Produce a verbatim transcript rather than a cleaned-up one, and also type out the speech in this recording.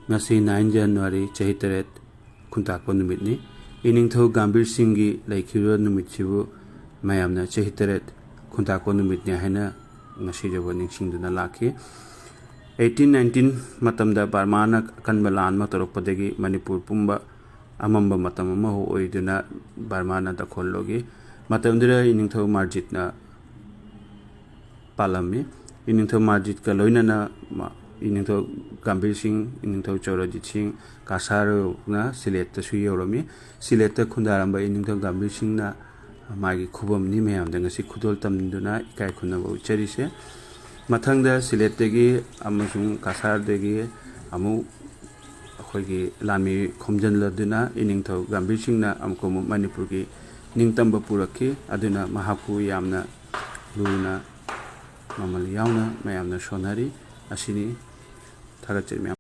ꯉꯁꯤ ꯅꯥꯏꯟ ꯖꯅꯋꯥꯔꯤ, ꯆꯍꯤ ꯇꯔꯦꯠ ꯈꯨꯟꯇꯥꯛꯄ ꯅꯨꯃꯤꯠꯅꯤ꯫ ꯏꯅꯤꯡꯊꯧ ꯒꯝꯚꯤꯔ ꯁꯤꯡꯒꯤ ꯂꯩꯈꯤꯕ ꯅꯨꯃꯤꯠꯁꯤꯕꯨ ꯃꯌꯥꯝꯅ ꯆꯍꯤ ꯇꯔꯦꯠ ꯈꯨꯟꯇꯥꯛꯄ ꯅꯨꯃꯤꯠꯅꯤ ꯍꯥꯏꯅ ꯉꯁꯤꯗꯕꯨ ꯅꯤꯡꯁꯤꯡꯗꯨꯅ ꯂꯥꯛꯈꯤ꯫ ꯑꯩꯠꯇꯤꯟ ꯅꯥꯏꯟꯇꯤꯟ ꯃꯇꯝꯗ ꯕꯔꯃꯥꯅ ꯑꯀꯟꯕ ꯂꯥꯟ ꯑꯃ ꯇꯧꯔꯛꯄꯗꯒꯤ ꯃꯅꯤꯄꯨꯔ ꯄꯨꯝꯕ ꯑꯃꯝꯕ ꯃꯇꯝ ꯑꯃ ꯑꯣꯏꯗꯨꯅ ꯕꯔꯃꯥꯅ ꯗꯈꯣꯜ ꯂꯧꯈꯤ꯫ ꯃꯇꯝꯗꯨꯗ ꯏꯅꯤꯡꯊꯧ ꯃꯥꯔꯖꯤꯠꯅ ꯄꯥꯜꯂꯝꯃꯤ꯫ ꯏꯅꯤꯡꯊꯧ ꯃꯥꯔꯖꯤꯠꯀ ꯂꯣꯏꯅꯅ ꯃ-, ꯏꯅꯤꯡꯊꯧ ꯒꯝꯚꯤꯔ ꯁꯤꯡ, ꯏꯅꯤꯡꯊꯧ ꯆꯧꯔꯖꯤꯠ ꯁꯤꯡ, ꯀꯁꯥꯔꯅ ꯁꯤꯂꯦꯠꯇꯁꯨ ꯌꯧꯔꯝꯃꯤ꯫ ꯁꯤꯂꯦꯠꯇ ꯈꯨꯟꯗꯥꯔꯝꯕ ꯏꯅꯤꯡꯊꯧ ꯒꯝꯚꯤꯔ ꯁꯤꯡꯅ ꯃꯥꯒꯤ ꯈꯨꯕꯝꯅꯤ ꯃꯌꯥꯝꯗ ꯉꯁꯤ ꯈꯨꯗꯣꯜ ꯇꯝꯗꯨꯅ ꯏꯀꯥꯏ ꯈꯨꯝꯅꯕ ꯎꯠꯆꯔꯤꯁꯦ꯫ ꯃꯊꯪꯗ ꯁꯤꯂꯦꯠꯇꯒꯤ ꯑꯃꯁꯨꯡ ꯀꯁꯥꯔꯗꯒꯤ ꯑꯃꯨꯛ ꯑꯩꯈꯣꯏꯒꯤ ꯂꯥꯟꯃꯤ ꯈꯣꯝꯖꯤꯜꯂꯗꯨꯅ ꯏꯅꯤꯡꯊꯧ ꯒꯝꯚꯤꯔ ꯁꯤꯡꯅ ꯑꯃꯨꯛꯀ ꯑꯃꯨꯛ ꯃꯅꯤꯄꯨꯔꯒꯤ ꯅꯤꯡꯇꯝꯕ ꯄꯨꯔꯛꯈꯤ꯫ ꯑꯗꯨꯅ ꯃꯍꯥꯛꯄꯨ ꯌꯥꯝꯅ ꯂꯨꯅ ꯃꯃꯜ ꯌꯥꯎꯅ ꯃꯌꯥꯝꯅ ꯁꯣꯟꯅꯔꯤ꯫ ꯑꯁꯤꯅꯤ꯫ ꯊꯥꯒꯠꯆꯔꯤ ꯃꯌꯥꯝ꯫